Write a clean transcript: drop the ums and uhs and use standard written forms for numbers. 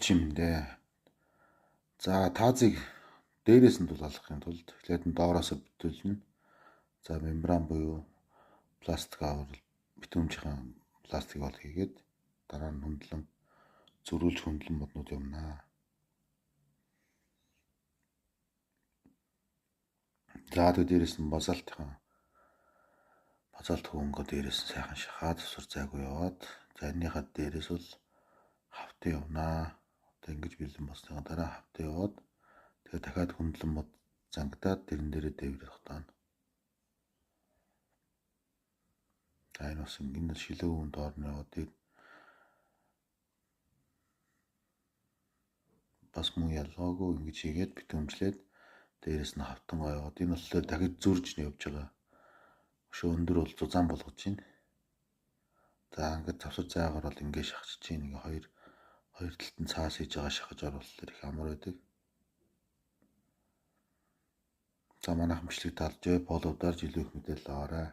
Будшийн мэндэ. За таазыг дээрээс нь дулаалгахын тулд эхлээд нь доороос бүтүүлнэ. За мембран буюу пластик авал битүүмжийн пластик бол хийгээд дараа нь хөндлөн зөрүүлж хөндлөн моднууд явна. За тэг дээрээс нь базалтын базалт хөнгө дээрээс нь сайхан шахаад засвар зайгүй яваад за энэнийхээ дээрээс бол хавтан явнаа. Одоо ингэж бэлэн болсныхаа дараа хавтан яваад тэгээ дахиад хөндлөн мод зангадаад тэрэн дээрээ дээврэх тогтооно. За энэ бас энэ шилэн өвөн доор нь яваад бас мөн ялгаагүй ингэж хийгээд битүүмжлээд дээрээс нь хавтангаа яваад энэ болохоор дахиж зурж нь явж байгаа. Өшөө өндөр бол зузаан болгож байна. За ингээд завсар зайгаар бол ингээд шахаж чинь ингээ хоёр талд нь цаас хийж байгаа шахаж оруулахлаар их амар байдаг. За манайхан бичлэг таалж, follow дарж илүү их мэдээлэл аваарай.